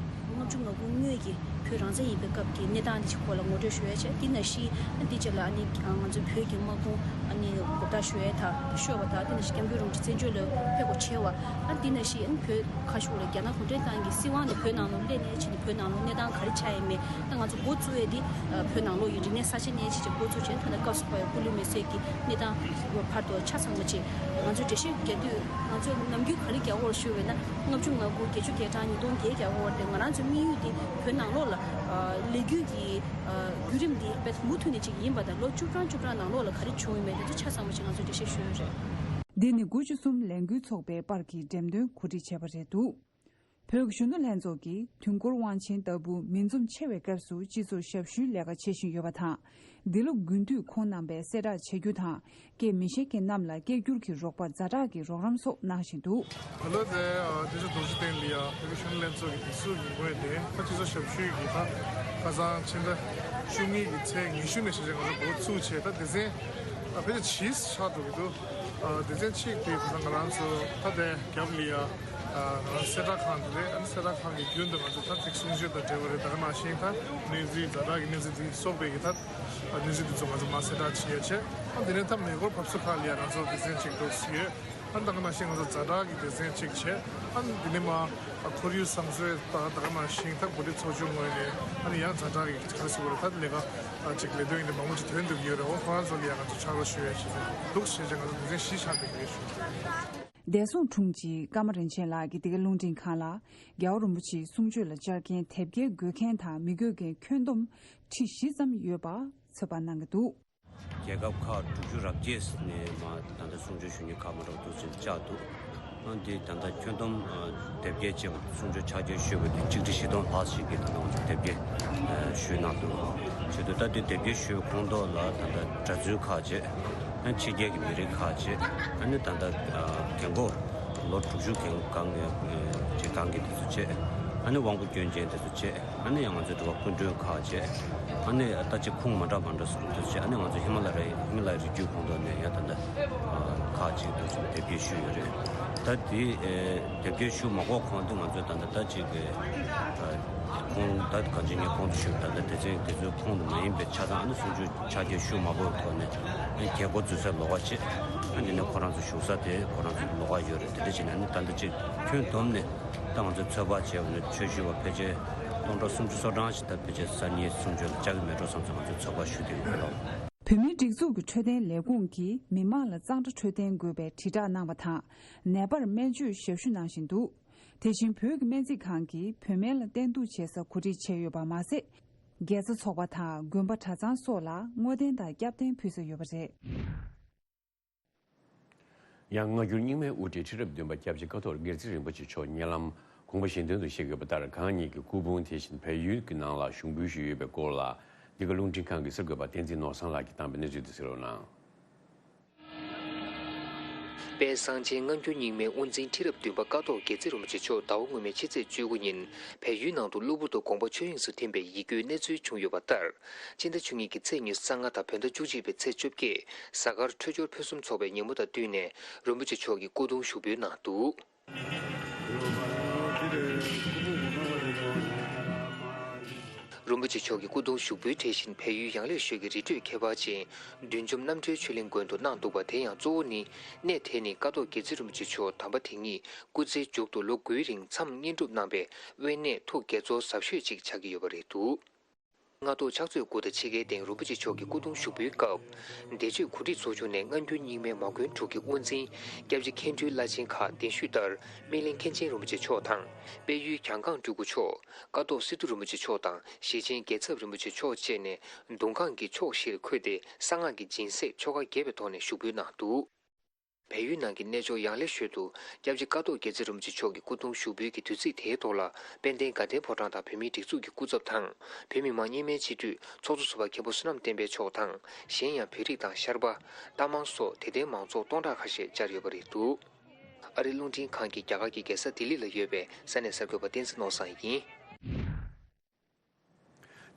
ལྔ་བཅུ་ང་དགུ་སྔོན་གྱི་བོད་རང་བཙན་ཡིན་པའི་སྐབས་ཀྱི་གནས་སྟངས་དེ་ཅིག་སྐོར་ལ་ངོ་སྤྲོད་ཞུ་ཡ་བྱས། དེ་ནང་བཞིན་ཨ་འདི་རྗེས་ལ་ཨ་ནི་ང་ཚོའི་བོད་ཀྱི་དམག་དཔུང་ཨ་ནི་གོ་བརྡ་ཞུ་ཡ་དང་ཤོར་བ་དང་། དེ་ནང་བཞིན་སྐྱབས་མགོན་རིན་པོ་ཆེ་བཙན་བྱོལ་ལ་ཕེབས་དགོས་ཆེ་བ། ཨ་འདི་ནང་བཞིན་ཨ་ནི་བོད་ཁ་ཤོར་ལ་རྒྱ་ནག་གུང་ཁྲན་ཏང་གི་སྲིད་དབང་ནས་བོད་ནང་ལོགས་སླེབས་ནས་ཕྱིན་ནས་བོད་ནང་ལོགས་གནས་སྟངས་ག་རེ་ཆགས་ཡིན་མིན། ད་ང་ཚོ་འགོ་བཙུགས་ཡས་འདི་བོད་ནང་ལོགས་ཡི་རིག་གནས་གསར་བརྗེ་ནས་ཕྱིན་ཆད་འགོ་བཙུགས་བྱས། ད་ལྟ་སྐབས་སུ་བབས་པའི་སྐུ་ལུས་མེ་སྲེག་གི་གནས་སྟངས་བར་དུ་ཆ་ཚང་བ་ཅིག་ང་ཚོས་འགྲེལ་བཤད་རྒྱག་དུས། ང་ཚོས་ནམ་རྒྱུན་ག་རེ་རྒྱག་དགོས་ཞུས་པ་ཡིན་ན། ལྔ་བཅུ་ང་དགུ་བརྒྱད་ཅུ་གྱ་གྲངས་ཉིས་སྟོང་བརྒྱད་རྒྱག་དགོས་དེ་ང་རང་ཚོའི་དམིགས་ཡུལ་འདི་བོད་ནང་ལོགས་ལ་ལས་འགུལ་གྱི་བརྒྱུད་རིམ་འདི་དཔེ་མུ་མཐུད་ནས་ཅིག་ཡིན་པ་དང་། ལོ་བཅུ་གྲངས་བཅུ་གྲངས་ནང་ལོགས་ལ་ག་རེ་བྱུང་ཡོད་མེད་དེ་ཚོ་ཆ་ཚང་བ་ཞིག་ང་ཚོས་འགྲེལ་བཤད་ཞུ་ཡི་རེད། འདི་ནི་དགུ་བཅུ་གསུམ་ལས་འགུལ་ཚོགས་པའི་པར་གྱི་འགྲེམས་སྟོན་གོ་སྒྲིག་བྱས་པ་རེད་འདུག་བོད་ཀྱི་གཞོན་ནུ་ལྷན་ཚོགས་ཀྱིས་དུས་འཁོར་དབང་ཆེན་ལྟ་བུ་མི་འཛོམས་ཆེ་བའི་སྐབས་སུ་སྤྱི་ཚོགས་ཞབས་ཞུའི་ལས་ཀ་བྱེད་བཞིན་ཡོད་པ་དང་། འདི་ལོ་དགུན་དུས་ཁོང་རྣམ་པས་གསལ་བསྒྲགས་བྱེད་རྒྱུ་དང་། སྐད་མི་ཤེས་མཁན་རྣམས་ལ་སྐད་སྒྱུར་གྱི་རོགས་པ་ཛ་དྲག་གི་རོགས་རམ་སོགས་གནང་བཞིན་འདུག་ད་ལོ་དེ་ཨ་དེ་ཚོ་རྡོ་རྗེ་གདན་ལ་ཡ་བོད་ཀྱི་གཞོན་ནུ་ལྷན་ཚོགས་ཀྱི་སྒྲིག་འཛུགས་ཀྱི་ངོས་ནས་ད་སྤྱི་ཚོགས་ཞབས་ཞུའི་གི་ད་ཁ་སང་ཕྱི་ཟླ་བཅུ་གཉིས་ཀྱི་ཚེས་ཉི་ཤུ་ནས་བྱས་བྱས་ང་ཚོ་འགོ་ཚུགས་བྱས། ད་སྡེ་ཚན་ཨ་ཕལ་ཆེར་བཞི་ཆགས་འགྲོ་གི་འདུག་ཨ་སྡེ་ཚན་གཅིག་དེ་ད་ང་རང་ཚོ་ད་ལྟའི་རྒྱབ་ལ་ཡ་ཨ་ང་རང་གསལ་བསྒྲགས་ཁང་དེ་རེད། ཨ་ནི་གསལ་བསྒྲགས་ཁང་གི་རྒྱུན་དུ་ང་ཚོ་ད་ཚིག་གསུང་ཆོས་དང་འབྲེལ་བ་རེད། ད་ག་ནང་བཞིན་ད་གནས་ཚུལ་ཛ་དྲག་གི་གནས་ཚུལ་དེ་སོགས་པའི་གི་ད་གནས་ཚུལ་དེ་ཚོ་ང་ཚོ་མར་གསལ་བསྒྲགས་བྱེད་ཡ་བྱས། ཨ་དེ་ནས་ད་མེ་འཁོར་བབས་ཚུགས་ཁག་ལ་ཡ་ང་ཚོ་སྡེ་ཚན་གཅིག་འདུག་སེ་ཡོད། ཨ་ད་ག་ནང་བཞིན་ང་ཚོ་ཛ་དྲག་གི་སྡེ་ཚན་གཅིག་བྱས། ཨ་དེ་ནས་མར་ཨ་ཁོར་ཡུག་བཟང་སྤྱོད་དང་ད་ག་ནང་བཞིན་ད་འགོ་ཁྲིད་ཚོགས་ཆུང་ངོས་ནས་ཨ་ནི་ཡང་ཛ་དྲག་གི་ག་རེ་ཟེར་དགོས་རེད། ད་ལས་ཀ་ཨ་ཅིག་ལས་དོན་ཡིན་ན་མང་པོ་ཅིག་ཐོན་ཐུབ་ཀྱི་ཡོད་རེད། འོ་ཁོ་རང་ཚོ་ལ་ཡང་ང་ཚོ་ཕྱག་རོགས་ཞུ་ཡ་བྱེད་ཀྱི་འདུག་ཟེར་བྱས་ང་ཚོ་སྡེ་ཚན་བཞི་ཆགས་བསྡད་ཀྱི་རེད་ཞུ། བདེ་སྲུང་དྲུང་ཆེ་ཀརྨ་རིན་ཆེན་ལགས་ཀྱིས་འདི་ག་རླུང་འཕྲིན་ཁང་ལ། རྒྱལ་བ་རིན་པོ་ཆེའི་གསུང་ཆོས་ལ་བཅར་མཁན་དེབ་སྐྱེལ་དགོས་མཁན་དང་མི་དགོས་མཁན་ཁྱོན་བསྡོམས་ཁྲི་བཞི་ཙམ་ཡོད་པ་ཚོད་དཔག་གནང་གི་འདུག་རྒྱལ་ཁབ་ཁག་དྲུག་ཅུ་རེ་བརྒྱད་ནས་མར་ད་ལྟ་གསུང་ཆོས་ཞུ་མཁན་ཁག་མ་འདྲ་བ་འདུག་ཟེར་བཅར་འདུག་ཨ་འདི་ད་ལྟ་ཁྱོན་བསྡོམས་ཨ་དེབ་སྐྱེལ་བྱས་པ་གསུང་ཆོས་ཕྱག་འཁྱེར་ཞུས་པ་དེ་ཆིག་ཁྲི་བཞི་སྟོང་ལྷག་ཞིག་གིས་ད་ལྟ་ང་ཚོ་དེབ་སྐྱེལ་ཨ་ཞུས་གནང་འདུག་བྱས་དུས་ད་ལྟའི་དེབ་སྐྱེལ་ཞུས་པའི་ཁོངས་གཏོགས་ལ་ད་ལྟ་གྲྭ་བཙུན་ཁག་བྱས། ཨ་ཕྱི་རྒྱལ་གྱི་མི་རིགས་ཁག་བྱས། ཨ་ནི་ད་ལྟ་ཨ་རྒན་གོག་ལོ་དྲུག་ཅུ་གང་གང་གི་ཨ་ཅིག་སྒང་གི་དེ་ཚོ་བྱས། ཨ་ནི་དབང་པོ་སྐྱོན་ཅན་དེ་ཚོ་བྱས། ཨ་ནི་ཡང་ང་ཚོའི་འགྲོ་བ་སྐུ་མགྲོན་ཁག་བྱས། ཨ་ནི་ད་ཅིག་ཁུངས་མ་འདྲ་མ་འདྲ་སོགས་དེ་ཚོ་བྱས། ཨ་ནི་ང་ཚོ་ཧི་མ་ལ་ཡའི་ཧི་མ་ལ་ཡའི་རི་རྒྱུད་ཁོངས་གཏོགས་ནས་ཡང་ད་ལྟ་ཁག་ཅིག་དེ་ཚོ་དེབ་སྐྱེལ་ཞུས་ཡོད་རེད། ད་དེ་ཨེ་དེབ་སྐྱེལ་ཞུ་མ་དགོས་གོང་དུ་ང་ཚོས་ད་ལྟ་ད་ཅིག་གི་ཨ་ཁོང་ད་གང་ཅི་ངས་གོང་དུ་ཞུས་པ་ད་ལྟ་སྡེ་ཚན་དེ་ཚོའི་ཁོངས་དུ་མ་ཡིན་པའི་ཆ་ཚང་། ཨ་ནི་གསུང་ཆོས་ཕྱག་འཁྱེར་ཞུ་མ་དགོས་ཐོག་ནས་ཨ་ནི་རྒྱལ་སྒོ་འཛུལ་སའི་ལོགས་ཀ་བྱས། ཨ་ནི་ནི་ཁོ་རང་ཚོ་བཞུགས་ས་དེ་ཁོ་རང་ཚོ་ལོགས་ཀ་ཡོད་རེད། དེ་འདྲ་བྱས་ནས་ཨ་ནི་ད་ལྟ་ཅིག་ཁྱོན་བསྡོམས་ནས་ད་ང་ཚོ་ཚོད་དཔག་བྱས་པ་ནི་ཆོས་ཞུ་བ་ཕལ་ཆེར་སྟོང་ཕྲག་སུམ་ཅུ་སོ་གྲངས་ཤིག་ད་ཕལ་ཆེར་སང་ཉིན་གསུང་ཆོས་ལ་བཅར་གྱི་མེད་འགྲོ་བསམ་ཚེ་ང་ཚོས་ཚོད་དཔག་ཞུ་བསྡད་ཡོད་རེད། བོད་མིའི་སྒྲིག་འཛུགས་ཀྱི་འཕྲོད་བསྟེན་ལས་ཁུངས་ཀྱིས་མི་མང་ལ་གཙང་སྦྲ་འཕྲོད་བསྟེན་དགོས་པའི་དྲིལ་བསྒྲགས་གནང་བ་དང་། ནད་པར་སྨན་བཅོས་ཞབས་ཞུ་གནང་བཞིན་འདུག་དེ་བཞིན་བོད་ཀྱི་སྨན་རྩིས་ཁང་གིས་བོད་སྨན་ལ་བསྟེན་གཏུག་བྱེད་ས་གོ་སྒྲིག་བྱས་ཡོད་པ་མ་ཟད། དགེ་རྩ་ཚོགས་པ་དང་དགོན་པ་གྲྭ་ཚང་སོགས་ལ་བསྔོ་རྟེན་དང་སྐྱབས་རྟེན་ཕུལ་ས་ཡོད་པ་རེད། ཡང་སྔ་འགྱུར་རྙིང་མའི་དབུ་ཁྲིད་ཁྲི་རབས་བདུན་པ་སྐྱབས་རྗེ་ཀཿཐོག་དགེ་ཚུལ་རིན་པོ་ཆེ་མཆོག་ཉེ་ལམ་དགོངས་པ་གཞན་དོན་དུ་གཤེགས་ཡོད་པ་ལྟར། གང་ཉིད་ཀྱི་སྐུ་ཕུང་དེ་བཞིན་བལ་ཡུལ་གྱི་ནང་ལ་ཞུགས་འབུལ་ཞུས་ཡོད་པའི་སྐོར་ལ། འདི་ག་རླུང་འཕྲིན་ཁང་གི་གསར་འགོད་པ་བསྟན་འཛིན་ནོར་བཟང་ལགས་ཀྱིས་བཏང་པའི་གནས་ཚུལ་དེ་གསན་རོགས་གནང་། དཔལ་གསང་ཆེན་སྔ་འགྱུར་རྙིང་མའི་དབུ་འཛིན་ཁྲི་རབས་བདུན་པ་ཀཿཐོག་དགེ་ཚུལ་རིན་པོ་ཆེ་མཆོག་ཟླ་བ་སྔོན་མའི་ཕྱི་ཚེས་བཅུ་དགུ་ཉིན་བལ་ཡུལ་ནང་དུ་གློ་བུར་དུ་དགོངས་པ་ཆོས་དབྱིངས་སུ་ཐིམ་པའི་ཡིད་སྐྱོའི་གནས་ཚུལ་བྱུང་ཡོད་པ་ལྟར། ཕྱི་ཟླ་བཅུ་གཉིས་ཀྱི་ཚེས་ཉི་ཤུ་རྩ་ལྔ་དང་བོད་ཟླ་བཅུ་གཅིག་པའི་ཚེས་བཅོ་བརྒྱད་གཟའ་སྐར་འཕྲོད་སྦྱོར་ཕུན་སུམ་ཚོགས་པའི་ཉིན་མོ་དང་བསྟུན་ནས་རིན་པོ་ཆེ་མཆོག་གི་སྐུ་གདུང་ཞུགས་འབུལ་གནང་འདུག་རིན་པོ་ཆེ་མཆོག་གི་སྐུ་གདུང་ཞུགས་འབུལ་དེ་བཞིན་བལ་ཡུལ་ཡང་ལེ་ཤོད་ཀྱི་རི་ཁྲོད་ཁྱད་པར་ཅན་བདུད་འཇོམས་རྣམ་གྲོལ་ཆོས་གླིང་དགོན་དུ་གནང་འདུག་པ། དེ་ཡང་གཙོ་བོ་ནི་གནས་དེ་ནི་ཀཿཐོག་དགེ་ཚུལ་རིན་པོ་ཆེ་མཆོག་དམ་པ་དེ་ཉིད་སྐུ་ཚེའི་མཇུག་ཏུ་ལོ་དགུའི་རིང་མཚམས་བསྙེན་སྒྲུབ་གནང་བའི་དབེན་གནས་ཐུགས་དགྱེས་ཚོར་ཟབ་ཤོས་ཅིག་ཆགས་ཀྱི་ཡོད་པ་རེད་འདུག་སྔ་ཐོག་ཕྱག་ཚོད་དགུ་དང་ཕྱེད་ཀའི་སྟེང་རིན་པོ་ཆེ་མཆོག་གི་སྐུ་གདུང་ཞུགས་འབུལ་སྐབས། འདས་མཆོད་གོ་སྒྲིག་ཚོགས་ཆུང་ནས་སྔ་འགྱུར་རྙིང་མའི་མ་དགོན་དྲུག་གི་དབུ་འཛིན་སྐྱབས་རྗེ་མཁན་སྤྲུལ་བླ་ཆེན་ཁག་གདན་ཞུས་ལྟར་སྨིན་གླིང་མཁན་ཆེན་རིན་པོ་ཆེ་མཆོག་དང་། དཔལ་ཡུལ་གྱང་ཁང་སྤྲུལ་སྐུ་མཆོག་ཀཿཐོག་སི་ཏུ་རིན་པོ་ཆེ་མཆོག་དང་ཞེ་ཆེན་རྒྱལ་ཚབ་རིན་པོ་ཆེ་མཆོག་བཅས་ནས་གདུང་ཁང་གི་ཕྱོགས་བཞིར་འཁོད་དེ་གསང་སྔགས་ཀྱི་སྦྱིན་སྲེག་ཆོ་ག་རྒྱས་པའི་ཐོག་ནས་ཞུགས་འབུལ་གནང་འདུག་བལ་ཡུལ་ནང་གི་གནས་མཆོག་ཡང་ལེ་ཤོད་དུ་སྐྱབས་རྗེ་ཀཿཐོག་དགེ་ཚུལ་རིན་པོ་ཆེ་མཆོག་གི་སྐུ་གདུང་ཞུགས་འབུལ་གྱི་དུས་ཚིགས་དེའི་ཐོག་ལ་དཔལ་ལྡན་དགའ་ལྡན་ཕོ་བྲང་དང་བོད་མིའི་སྒྲིག་འཛུགས་ཀྱི་སྐུ་ཚབ་དང་། བོད་མི་མང་རྙིང་མའི་སྤྱི་འཐུས་ཚོགས་གཙོ་ཟུར་པ་མཁན་པོ་བསོད་ནམས་བསྟན་འཕེལ་མཆོག་དང་། གཞན་ཡང་བོད་རིགས་དང་ཤར་པ། རྟ་དམག་སོགས་དད་ལྡན་མང་ཚོགས་སྟོང་ཕྲག་ཁ་ཤས་བཅར་ཡོད་པ་རེད་འདུག་ཨ་རིའི་རླུང་འཕྲིན་ཁང་གི་རྒྱ་གར་གྱི་རྒྱལ་ས་ལྡི་ལི་ལ་ཡོད་པའི་ས་གནས་གསར་འགོད་པ་བསྟན་འཛིན་ནོར་བཟང་ཡིན།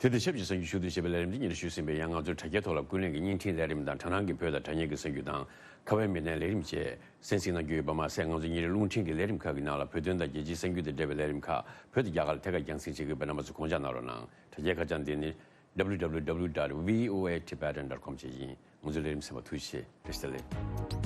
དེ་དང་ཆབས་ཅིག་གསར་འགྱུར་ཞུ་གཏུག་བྱེད་པའི་ལས་རིམ་འདི་ཉིད་ཞུས་ཟིན་པས། ཡང་ང་ཚོའི་དྲ་རྒྱའི་ཐོག་ལ་ཀུན་གླེང་གི་བརྙན་འཕྲིན་ལས་རིམ་དང་། དྲ་སྣང་གི་བོད་དང་དྲ་བརྙན་གྱི་གསར་འགྱུར་དང་། ཁ་བའི་མི་སྣའི་ལས་རིམ་བཅས་གསན་གཟིགས་གནང་རྒྱུ་ཡོད་པ་མ་ཟད། ང་ཚོའི་ཉིན་རེའི་རླུང་འཕྲིན་གྱི་ལས་རིམ་ཁག་གི་ནང་ལ་བོད་དོན་དང་རྒྱལ་སྤྱིའི་གསར་འགྱུར་དང་འབྲེལ་བའི་ལས་རིམ་ཁག་བོད་དང་རྒྱ་གར་ལ་ཐད་ཀར་རྒྱང་སྲིང་བྱེད་ཀྱི་ཡོད་པས། རྣམ་པ་ཚོས་དགོངས་འཇགས་གནང་རོགས་གནང་། དྲ་རྒྱའི་ཁ་བྱང་འདི་ནི། W W W dot V O A Tibetan dot com བཅས་ཡིན། ང་ཚོའི་ལས་རིམ་གསན་པར་ཐུགས་རྗེ་ཆེ། བཀྲ་ཤིས་བདེ་ལེགས།